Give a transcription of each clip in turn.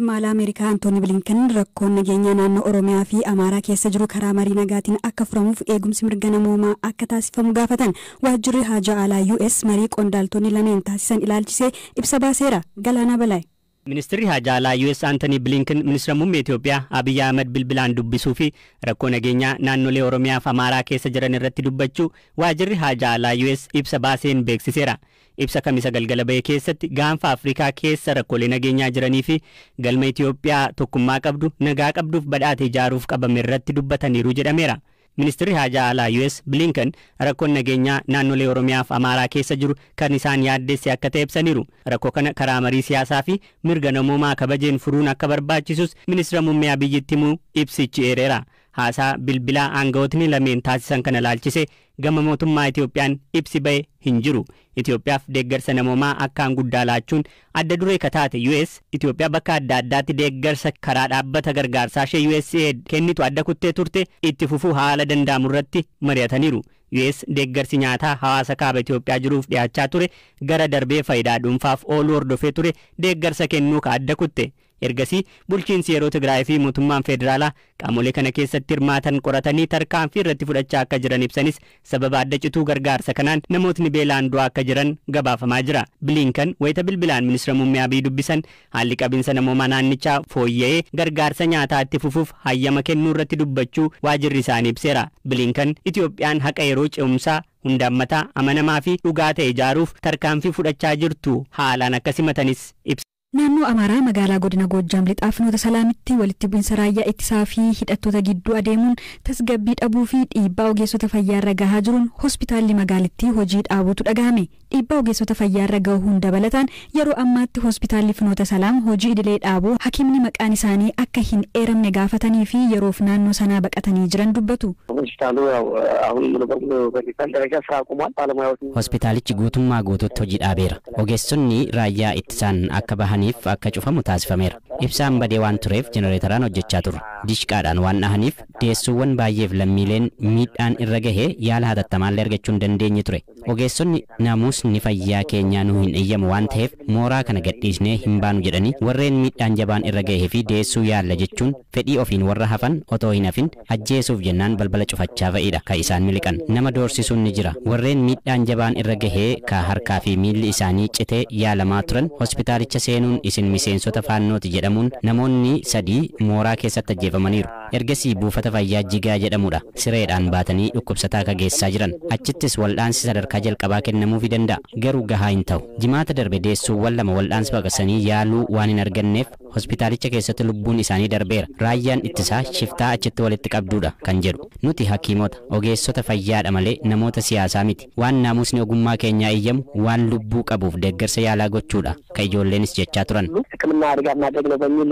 Dhimma alaa Ameerikaa Antooni Bilinkan rakkoon nageenyaa naannoo Oromiyaa fi Amaaraa keessa jiru karaa marii nagaatiin akka furamuuf eegumsi mirga namoomaa akka taasifamu gaafatan. Waajjirri haajaa alaa US marii qondaaltonni lameen taasisan ilaalchisee ibsa baaseera. Galaanaa Balaay. Ministeerri haajaa alaa US Antony Blinken ministeera muummee Itoophiyaa Abiyyi Ahmad bilbilaan dubbisuu fi rakkoo nageenyaa naannolee Oromiyaa fi Amaaraa keessa jiran irratti dubbachuu waajjirri haajaa alaa US ibsa baaseen beeksiseera. Ibsa Kamisa galgala ba'e keessatti gaanfa Afrikaa keessa rakkoolee nageenyaa jiranii fi galma Itoophiyaa tokkummaa qabdu, nagaa qabduuf badhaate ijaaruuf qabame irratti dubbataniiru jedhameera. Ministeerri haajaa alaa US Blinken rakkoon nageenyaa naannolee Oromiyaa fi Amaaraa keessa jiru kan isaan yaaddesse akka ta'e ibsaniiru. Rakkoo kana karaa marii siyaasaa fi mirga namoomaa kabajeen furuun akka barbaachisus ministeera muummee Abiyyitti himuu ibsichi eereera. Haasaa bilbilaa aangawootni lameen taasisan kana ilaalchise gama mootummaa Itoophiyaan ibsi ba'e hin jiru. Itoophiyaaf deeggarsa namoomaa akkaan guddaa laachuun adda duree ka taate US Itoophiyaa bakka adda addaatti deeggarsa karaa dhaabbata gargaarsaa ishee USAID kennitu adda kuttee turte itti fufuu haala danda'amu irratti mari'ataniiru. US deeggarsi nyaataa hawaasa kaaba Itoophiyaa jiruuf dhiyaachaa ture gara darbee faayidaa dhuunfaaf ooluu hordofee ture deeggarsa kennuu ka adda kutte. Ergasii bulchiinsi yeroo Tigraay fi mootummaan federaalaa qaamolee kana keessatti hirmaatan qoratanii tarkaanfii irratti fudhachaa akka jiran ibsanis sababa adda cituu gargaarsa kanaan namootni beelaan du'aa akka jiran gabaafamaa jira. Bilinkan wayita bilbilaan ministeera muummee Abiy dubbisan haalli qabinsa namoomaa naannichaa fooyya'ee gargaarsa nyaataa itti fufuuf hayyama kennuu irratti dubbachuu waajjirri isaanii ibseera. Bilinkan Itoophiyaan haqa yeroo ce'umsaa hundaammataa, amanamaa fi dhugaa ta'e ijaaruuf tarkaanfii fudhachaa jirtu haalaan akka simatanis ibsa. Naannoo Amaaraa magaalaa godina Goojjaam lixaa Finoota Salaamitti walitti bu'insa raayyaa ittisaa fi hidhattoota gidduu adeemuun tasgabbii dhabuu fi dhiibbaa ogeessota fayyaarra gahaa jiruun hospitaalli magaalattii hojii dhaabuutu dhagahame. Dhiibbaa ogeessota fayyaarra gahuun dabalataan yeroo ammaatti hospitaalli Finoota Salaam hojii idilee dhaabuu hakiimni maqaan isaanii akka hin eeramne gaafatanii fi yeroof naannoo sanaa baqatanii jiran dubbatu. ሆስፒታሉ ያው አሁን ሙሉ በሙሉ በሚባል ደረጃ ስራ አቁሟል። ባለሙያዎች Hospitaalichi guutummaa guutuutti hojii dhaabeera. Ogeessonni raayyaa ittisaan akka bahaniif akka cufamu taasifameera. Ibsaan badee waan tureef jenereetaraan hojjechaa turre. Dishqaadhaan waan dhahaniif deessuuwwan baay'eef lammiileen miidhaan irra gahee yaala hatattamaallee argachuu hin dandeenye ture. Ogeessonni naamusni fayyaa keenyaa nu hin eeyyamu waan ta'eef mooraa kana gadhiisnee hin baanu jedhanii warreen miidhaan jabaan irra gahee fi deessuu yaalla jechuun fedhii ofiin warra hafan otoo hin hafin ajjeesuuf jennaan balbala cufachaa fa'idha kan isaan miliqan. Nama doorsisuun ni jira. Warreen miidhaan jabaan irra gahee ka harkaa fi miilli isaanii citee yaalamaa turan hospitaalicha seenuun isin miseensota faannooti jedhamuun namoonni 3 mooraa keessatti ajjeefamaniiru. Ergasii buufata fayyaa Jigaa jedhamudha. Sireedhaan baatanii dhukkubsataa ka geessaa jiran. Achittis wal'aansi sadarkaa jalqabaa kennamuufii danda'a. Garuu gahaa hin ta'u. Jimaata darbe deessuuwwan 2 wal'aansi baqasanii yaaluu waan hin arganneef hospitaalicha keessatti lubbuun isaanii darbeera. Raayyaan ittisaa shiftaa achitti walitti qabduudha kan jedhu. Nuti hakiimota, ogeessota fayyaadha malee namoota siyaasaa miti. Waan naamusni ogummaa keenyaa eeyyamu waan lubbuu qabuuf deeggarsa yaalaa gochuudha ka ijoolleenis jechaa turan. ሕክምና ድጋፍ ማድረግ ነው በሚል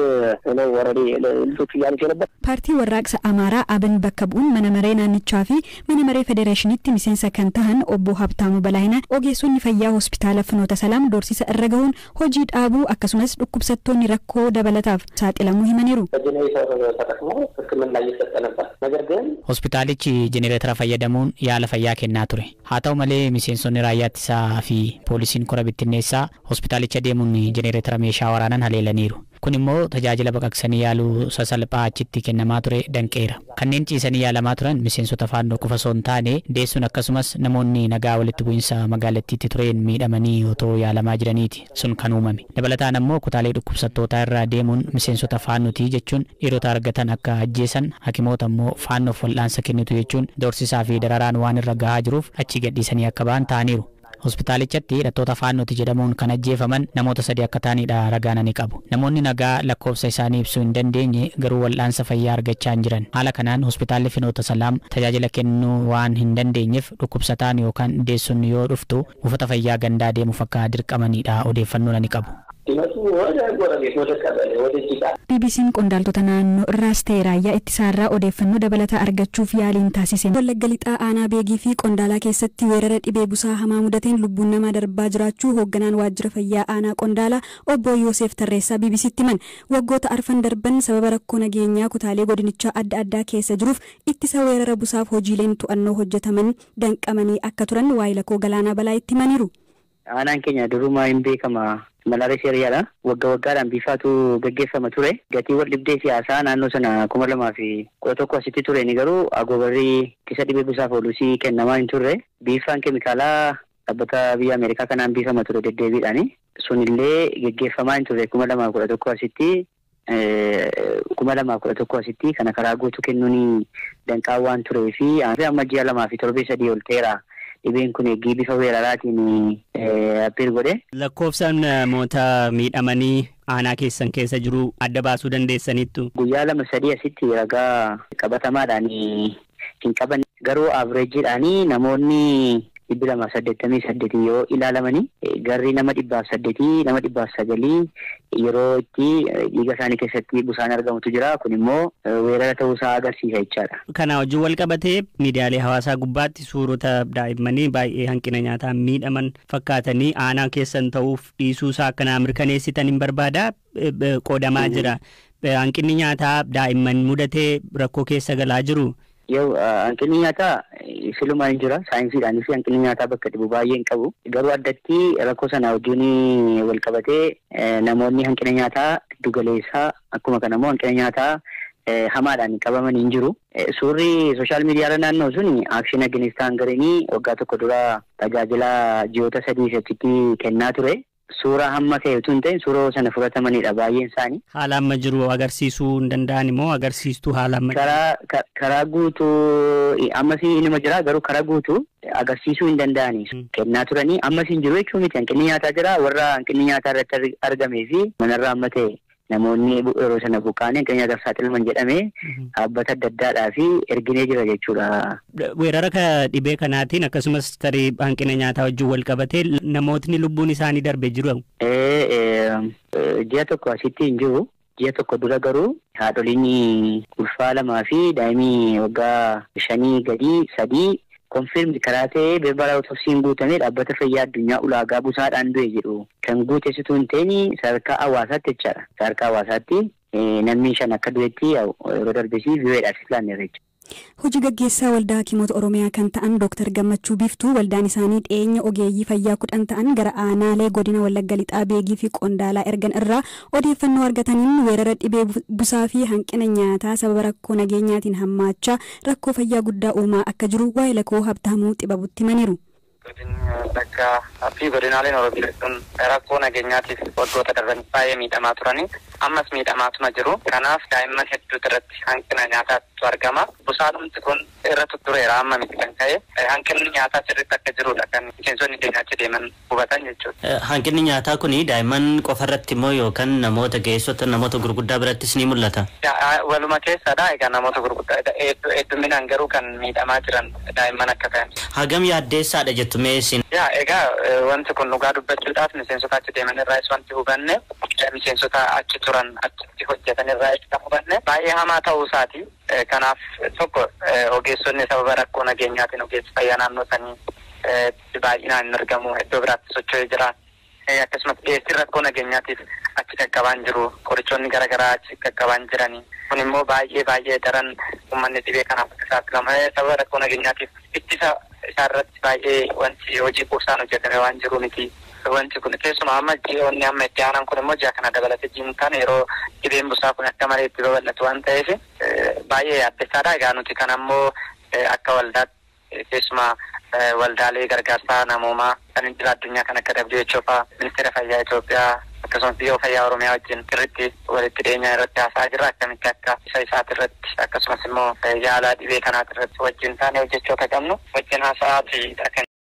ነው ወረዴ ልጆቹ እያሉት የነበር። Paartii warraaqsa Amaaraa Abin bakka bu'uun mana maree naannichaa fi mana maree federeeshiniitti miseensa kan tahan obbo Habtaamuu Balaayinaa ogeessonni fayyaa hospitaala Finoota Salaam doorsisa irra gahuun hojii dhaabuu akkasumas dhukkubsattoonni rakkoo dabalataaf saaxilamuu himaniiru. በጄኔሬተር ተጠቅሞ ሕክምና እየሰጠ ነበር። ነገር ግን Hospitaalichi jenereetara fayyadamuun yaala fayyaa kennaa ture. Haa ta'u malee miseensonni raayyaa ittisaa fi poolisiin kora bittinneessaa hospitaalicha deemuun jenereetara meeshaa waraanaan haleelaniiru. Kun immoo tajaajila baqaqsanii yaaluu sasalphaa achitti kennamaa ture danqeera. Kanneen ciisanii yaalamaa turan miseensota faannoo qofa osoo hin taane deessuun akkasumas namoonni nagaa walitti bu'iinsa magaalattiitti tureen miidhamanii otoo yaalamaa jiraniiti sun kan uumame. Dabalataan ammoo kutaalee dhukkubsattootaa irraa deemuun miseensota faannooti jechuun dhiirota argatan akka ajjeesan, hakimoota immoo faannoof wal'aansa kennitu jechuun doorsisaa fi dararaan waan irra gahaa jiruuf achi gadhiisanii akka ba'an ta'aniiru. Hospitaalichatti hidhattoota faannooti jedhamuun kan ajjeefaman namoota 3 akka ta'anidha ragaan ani qabu. Namoonni nagaa lakkoofsa isaanii ibsuu hin dandeenye garuu wal'aansa fayyaa argachaa hin jiran. Haala kanaan hospitaalli Finoota Salaam tajaajila kennuu waan hin dandeenyeef dhukkubsataan yookaan deessuun yoo dhuftu buufata fayyaa gandaa deemuuf akka dirqamanidha odeeffannoon ani qabu. ሲመጡ ወደ ጎረቤት ወደ ቀበሌ ወደ ጭቃ BBC'n qondaaltota naannoo irraas ta'e raayyaa ittisaarraa odeeffannoo dabalataa argachuuf yaaliin taasise. Wallagga lixaa aanaa beegii fi qondaalaa keessatti weerara dhibee busaa hamaa mudateen lubbuun namaa darbaa jiraachuu hoogganaan waajjira fayyaa aanaa qondaalaa obbo Yoosef Tarreessaa BBC'tti himan. Waggoota arfan darban sababa rakkoo nageenyaa kutaalee godinichaa adda addaa keessa jiruuf ittisa weerara busaaf hojiileen to'annoo hojjetaman danqamanii akka turan waayilakoo Galaanaa Balaa itti himaniiru. Aanaan keenya durumaa hin beekama. Malaaree seeriyaadha. Waggaa waggaadhaan biifaatu gaggeeffama ture. Gatii wal dhibdee siyaasaa naannoo sana 2011 asitti ture ni garuu agoobarri ittisa dhibee busaaf oolusii kennamaa hin turre. Biifaan keemikaalaa dhaabbata biyya Ameerikaa kanaan biifama ture deddeebiidhaani. Sunillee gaggeeffamaa hin turre 2011 asitti. 2011 asitti kana karaa guutuu kennuun danqaa waan turee fi amma ji'a 2 fi torbee 3 ol ta'eera. Dhibeen kun eegii bifa weeraraatiin appeal godhe. Lakkoofsaan namoota miidhamanii aanaa keessan keessa jiru adda baasuu dandeessaniittu. Guyyaa 2-3 asitti ragaa qabatamaadhaan hin qaban garuu avreejiidhaan namoonni 288 yoo ilaalamanii garri nama 108 nama 109 yeroo itti dhiiga isaanii keessatti busaan argamutu jira. Kun immoo weerara ta'uusaa agarsiisa jechaadha. Kana wajjin wal qabatee miidiyaalee hawaasaa gubbaatti suurota daa'immanii baay'ee hanqina nyaataa miidhaman fakkaatanii aanaa keessan ta'uuf dhiisuusaa akkanaa mirkaneessitan hin barbaada qoodamaa jira. Hanqinni nyaataa daa'imman mudatee rakkoo keessa galaa jiru. Yoo hanqinni nyaataa silumaa hin jira. Saayinsiidhaan fi hanqinni nyaataa bakka dhibu baay'ee hin qabu. Garuu addatti rakkoo sana wajjin wal qabatee namoonni hanqina nyaataa giddugaleessaa akkuma kana immoo hanqina nyaataa hamaadhaan qabaman hin jiru. Suurri sooshaal miidiyaarra naannoo sun Action Against Hungariin waggaa tokko dura tajaajila ji'oota 3 achitti kennaa ture. Suura hamma ta'e utuu hin ta'in suuraa sana fudhatamanidha baay'een isaanii. Haala amma jiru agarsiisuu hin danda'an immoo agarsiistuu haala amma. Karaa guutuu ammas inuma jira garuu karaa guutuu agarsiisuu hin danda'ani. Kennaa turanii ammas hin jiru jechuun miti. Hanqinni nyaataa jira warra hanqinni nyaataa irratti argamee fi manarraa amma ta'e namoonni yeroo sana buqqaanii hanqina nyaataaf saaxilaman jedhamee dhaabbata adda addaadhaa fi erginee jira jechuudha. Weerara dhibee kanaatiin akkasumas tarii hanqina nyaataa wajjin wal qabatee namootni lubbuun isaanii darbee jiru. Ji'a tokko asitti hin jiru. Ji'a tokko dura garuu haadholiin ulfaa 2 fi daa'imni waggaa 5 gadi 3 konfirm karaa ta'ee berbera autopsiin guutamee dhaabbata fayyaa addunyaa ulaagaa busaadhaan du'e jedhu kan guutessitu hin ta'in sadarkaa hawaasaatti jechaadha. Sadarkaa hawaasaatti namni 5 akka du'etti yeroo darbesii vii'eedhaaf filanneera jechuudha. Hojii gaggeessaa waldaa Hakimoota Oromiyaa kan ta'an Dr. Gammachuu Biiftuu waldaan isaanii dhiyeenya ogeeyyii fayyaa 10 ta'an gara aanaalee godina Wallagga Lixaa Beegii fi Qondaalaa ergan irraa odeeffannoo argataniin weerara dhibee busaa fi hanqina nyaataa sababa rakkoo nageenyaatiin hammaachaa rakkoo fayyaa guddaa uumaa akka jiru waa'ee lakoo Habtaamuu Xibabutti himaniiru. Godina fi godinaaleen Oromiyaa kun rakkoo nageenyaatiif waggoota darban baay'ee miidhamaa turanii ammas miidhamaatuma jiru. Kanaaf daa'imman hedduutu irratti hanqina nyaataatu argama. Busaadhumti kun irra tuttureera amma miti kan ka'e hanqinni nyaataa sirriitti akka jirudha kan miseensonni keenya achi deeman hubatan jechuudha. Hanqinni nyaataa kun daa'imman qofa irratti immoo yookaan namoota ga'eessota namoota gurguddaa birattis ni mul'ata. Waluma keessadha egaa namoota gurguddaa hedduminaan garuu kan miidhamaa jiran daa'imman akka ta'an. Hagam yaaddeessaadha jettu meesin? Yaa egaa wanti kun dhugaa dubbachuudhaaf miseensota achi deeman irraas wanti hubanne miseensota achi turan achitti hojjetan irraas kan hubanne baay'ee hamaa ta'uu isaati. Kanaaf tokko ogeessonni sababa rakkoo nageenyaatiin ogeessi fayyaa naannoo sanii baay'inaan hin argamu iddoo biraatti socho'ee jira. Akkasumas dhiyeessiin rakkoo nageenyaatiif achi qaqqabaan jiru qorichoonni garaagaraa achi qaqqabaan jirani. Kun immoo baay'ee baay'ee daran uummanni dhibee kanaaf saaxilama. Sababa rakkoo nageenyaatiif ittisa isaarratti baay'ee wanti hojii quubsaan hojjetame waan jiru miti. Wanti kun keessumaa amma ji'oonni amma itti aanan kun immoo ji'a kana dabalatee jiin kan yeroo dhibeen busaa kun akka malee itti babal'atu waan ta'eef baay'ee yaaddessaadha. Egaa nuti kan ammoo akka waldaatti keessumaa waldaalee gargaarsaa namoomaa kan idil addunyaa kan akka WHO fa'aa ministeera fayyaa Itoophiyaa akkasumas biiroo fayyaa Oromiyaa wajjin sirriitti walitti dhiyeenya irratti haasa'aa jirra. Akkamitti akka isa isaati irratti akkasumas immoo yaala dhibee kanaati irratti wajjin taanee hojjechuu akka qabnu wajjin haasa'aati kan